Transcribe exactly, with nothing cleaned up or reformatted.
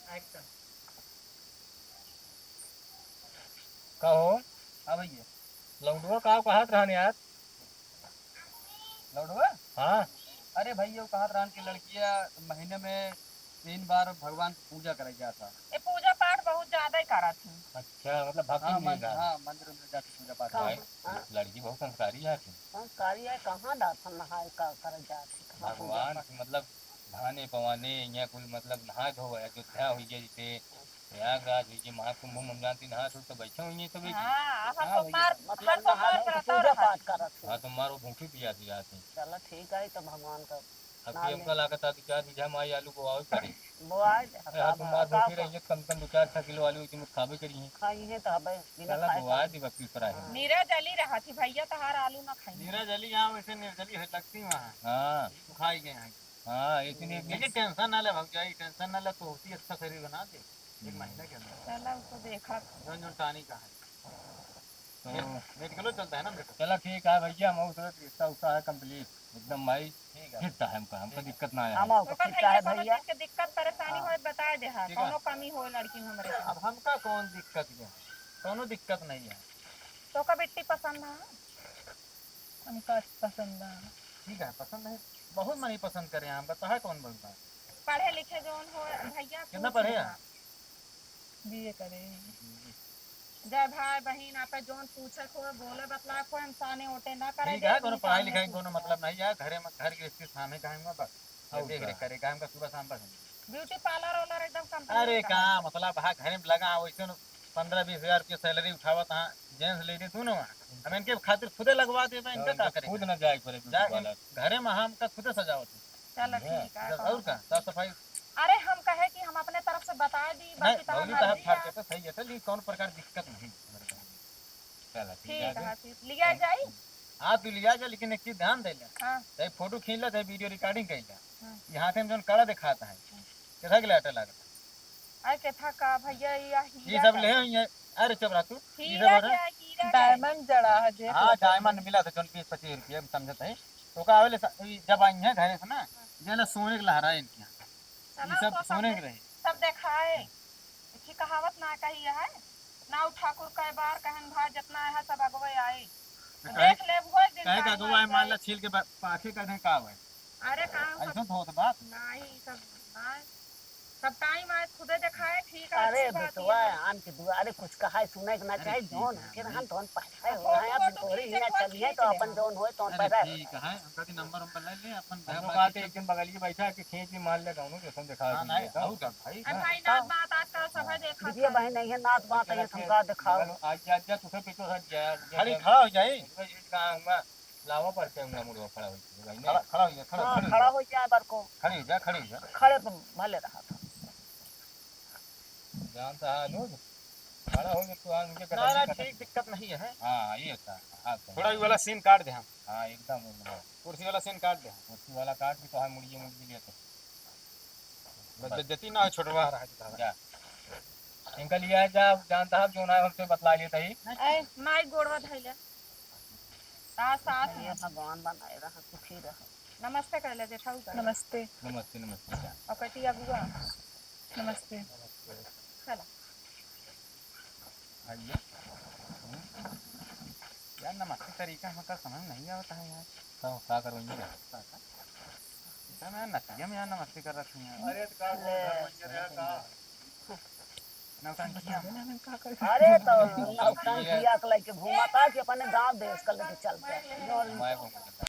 Action। का हो? हाँ भैया। लौंडवा का कहत रहन यार? लौंडवा? हाँ। अरे भैया, वो कहत रहन कि लड़किया महीने में तीन बार भगवान की पूजा करे जात है। ये पूजा पाठ बहुत ज्यादा ही करत हैं। अच्छा, मतलब भक्ति हाँ, में मंदिर, हाँ, मंदिर में जाके पूजा पाठ कहाँ? करे। हाँ। लड़की बहुत संस्कारी है। संस्कारी है, कहाँ जात है नहाए का करे जात है, कहाँ पूजा भगवान पाठ? की मतलब धाने पवाने, यहाँ कुल मतलब नहाए धोए, अयोध्या हुई है, जैसे प्रयागराज हुई है, महाकुंभ में हम जानती नहा तो, तो बैठे हुई हैं सब एक। हाँ, हर हाँ, सोमवार, मतलब हर सोमवार नहा धो के व्रत पूजा रहत पाठ हैं। करत हैं। हाँ, सोमवार वो भूखी पियासी रहती हैं। चलो ठीक है, तो भगवान का अब नाम कि हमका ले। लागत है दो चार बीघा में आई आलू बोआवे करे। बोआए दे, अरे, हर सोमवार का भूखी रही है, कम से कम दो चार छह किलो आलू एक दिन खाबे करी हैं। खाई है तो हबे, बिना चला खाए बोआए का। दे, बाकी पर आए। नीरा जली रहा थी भैया, तहार आलू ना खाई। नीरा जली यहाँ वैसे निर्जली है, लगती वहाँ। हाँ। सुखाई गए हैं। हाँ, इसीलिए भी लेकिन tension ना ले भौजाई, tension ना ले, तो होती अच्छा शरीर बना दे एक हम्म। महीने के अंदर। चला, उसको देखा। जौन जौन टानी का है। तो मे-, मेडिकलो चलता है ना मेरे को। चला ठीक है भैया, हम उस रिश्ता उसका है complete, एकदम भाई ठीक है। Fit है हमका, हमका दिक्कत ना है। हम आपको तो फिट भैया है कोनो भैया। चीज के दिक्कत परेशानी हाँ। होए बताए दे, हाँ, ठीक है। कोनो कमी होए लड़की में हमरे से। अब हमका कौन दिक्कत है? कोनो दिक्कत नहीं है। तो का बिट्टी पसंद है? हमका पसंद है। ठीक है, पसंद है, बहुत मनई पसंद करे हैं, हम बताए कौन बनता है। पढ़े लिखे जौन हो भैया, कितना पूछ पढ़े लेना। हैं? बीए करे। जय भाई बहिन, आपे जौन पूछे को, बोले बतलाए को, हम साने ओटे ना करे ठीक दे, है, कोनो हम पढ़ाई सामने लिखाई पूछ कोनो ले। मतलब नहीं है, घरे में, घर गृहस्थी सामने का है, बस और देख रेख का? करे का, हमका सुबह शाम बस। Beauty parlour वालर एकदम complete अरे है। का मतलब, हाँ, घरे में लगा, वैसे न पन्द्रह बीस हजार रुपया salary उठावत, हाँ, gents lady दोनों वहाँ। हम इनके खातिर खुदे लगवा देबे, इनका तो का इनका करे? खुद न जाए पड़े beauty जा, parlour। घरे में हमका खुदे सजावत है। चलो हैं? ठीक है, इधर कहो। और का? साफ सफाई? अरे हम कहे कि हम अपने तरफ से बता दी, नहीं, बाकी तहार भौजी तहार मर्जी ठाक है। है तो सही है, तो लेकिन कौन प्रकार दिक्कत नहीं है हमारे पास। चलो, ठीक ठीक है, है। फिर लिया जाई? हाँ, तू लिया जा, लेकिन एक चीज ध्यान दे ले। हाँ। चाहे फोटो खींच ला, चाहे video recording कर ला। हाँ। ये हाथे में जौन कड़ा दिखाता है, हाँ। कितना के लाटे लागत? अरे केथा का भैया, ये ये हीरा सब का। ले हैं, ये, अरे चुप रह तू। ये हीरा सब हो रहा है। क्या, हीरा का? Diamond जड़ा है जे हाँ, तो। Diamond मिला था जौन बीस पच्चीस रुपया में समझत है। तो का होले सा-, ई जब आई हैं घरे से ना, हाँ। जेला सोने के लहराए इनके यहाँ। चलो, ई सब तो सोने सब के रहे। सब देखाए। हाँ। एक ही कहावत ना कही है, ना उ ठाकुर कई बार कहन भाई जितना है सब अगवे आए। तो देख ले वो एक दिन कहे का time अगवा आए, आए मान ला जाए। छील के बा-, पाखे का नहीं का हुआ है। अरे, का ऐसा सब तो होत बात। नहीं, सब ना, सब time आए, खुदे देखाए, ठीक है, अरे, अच्छी बात बेटवा, है। आन के दुआ, अरे, कुछ कहाए, सुने के ना अरे, चाहे, ठीक जौन है, हमके भाई। रहन, तौन पहले अब हो, फोटो, अब वोटो तोरी खींचे हियाँ के बाद चलिए, खींच तो अपन लेना। जौन होए, तौन अरे, पहले। ठीक है, हम कभी नंबर उम्बर ले ले, अपन हम बहन लोग बात आते एक दिन बगल की बैठा के खींच भी मार ले, कहूँ, जैसन देखा हाँ, दिए नहीं, तो। और का भाई? अरे हाँ। भाई, नात बात आजकल सब है, देखा बिटिया था। बहन नहीं है, नात बात है, अच्छा, हम का देखाओ? बगल, आज जा, जा, तू सब पीछे हट जा, जा, खड़ी, जा। खड़ा हो जाई। एक बार ये कहाँ हुआ? लावा पर से उंगला मुड़वा खड़ा होई, भाई, नहीं। खड़ा, खड़ा हो जा, खड़ा, हाँ, खड़ी हो खड़ा जा। हो जा, बरको। खड़ी हो जा, खड़ी हो जा। खड़े तो भले रहा था। जानता है लोग, खड़ा हो जा, तू आ, उनके ना, ना, कदम पे ठीक, दिक्कत नहीं है। हाँ, ये होता है, हाँ, सही। थोड़ा ये वाला scene काट दे हम। हाँ, एकदम, एकदम। कुर्सी वाला scene काट दे हम। कुर्सी वाला काट के तो हम मुड़िए, मुड़िए लेते। बस, बस। बेइज्जती ना हो, छोटवा रहा है, दादा। जा। इनका लिया जा, जानता है, जो ना हमसे बतला लेता ही। ए, माई गोड़वा धइले। सास, सास। हे भगवान, बनाए रहा, सुखी रहा। नमस्ते कर ले, जेठाऊ का। नमस्ते। नमस्ते, नमस्ते, जा। और कटी अगुआ। नमस्ते। चला। आइए। हम्म। यार, नमस्ते तरीका हमका समझ नहीं आवता है यार। तो का करो, ये? का, का? इतना मैं नतिया में यार नमस्ते कर रखी हूँ। अरे, तो का बोल रहा है, मंजर यार, का? नौटंकिया। अरे, तो नौटंकिया के लेके घूमता कि अपने गांव देश का लेके चलता। मैं वो